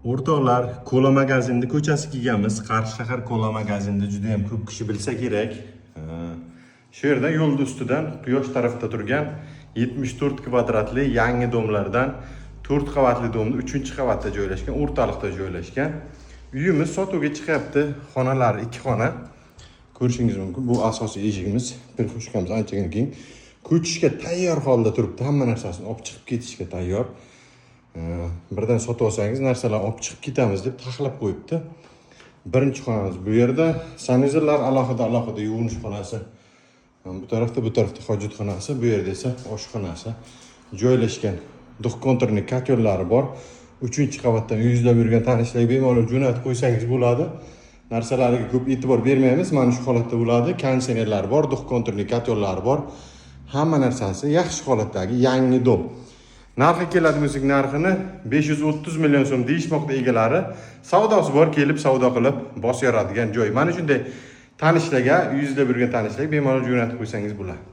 O'rtoqlar, Kola magazinni ko'chasiga kelganmiz. Qarshi shahar Kola magazinni juda ham ko'p kishi bilsa kerak. Shu yerdan, yo'lni ustidan, quyosh tarafda turgan 74 kvadratli yangi domlardan, 4 qavatli domni 3-qavatda joylashgan, o'rtalikda joylashgan uyimiz sotuvga chiqyapti. Xonalari 2 xona. Ko'rishingiz mumkin. Bu asosiy eshigimiz, прихожка miz anchagina keng. Ko'chishga tayyor holda turibdi, hamma narsasini olib chiqib ketishga tayyor. Birdan sotib olsangiz, narsalarni olib chiqib ketamiz deb taxlab qo'yibdi. Birinchi xonamiz bu yerda, санузел lar alohida alohida, yuvinish xonasi bu tarafda, bu tarafda hojatxonasi, bu yerda esa oshxonasi joylashgan. Двухконтурный котёл lari bor. Uchinchi qavatdan uy izlab yurgan tanishlarga bemalol jo'natib qo'ysangiz bo'ladi. Narsalariga ko'p e'tibor bermaymiz, mana shu holatda bo'ladi. Konditsionerlari bor, двухконтурный котёл lari bor, hamma narsasi yaxshi holatdagi yangi dom. Narxi keladigan bo'lsak, narxini 530 million so'm deyishmoqda egalari. Savdosi bor, kelib savdo qilib bosib yoradigan joy. Mana shunday tanishlarga, uy izlab yurgan tanishlarga bemalol jo'natib qo'ysangiz bo'ladi.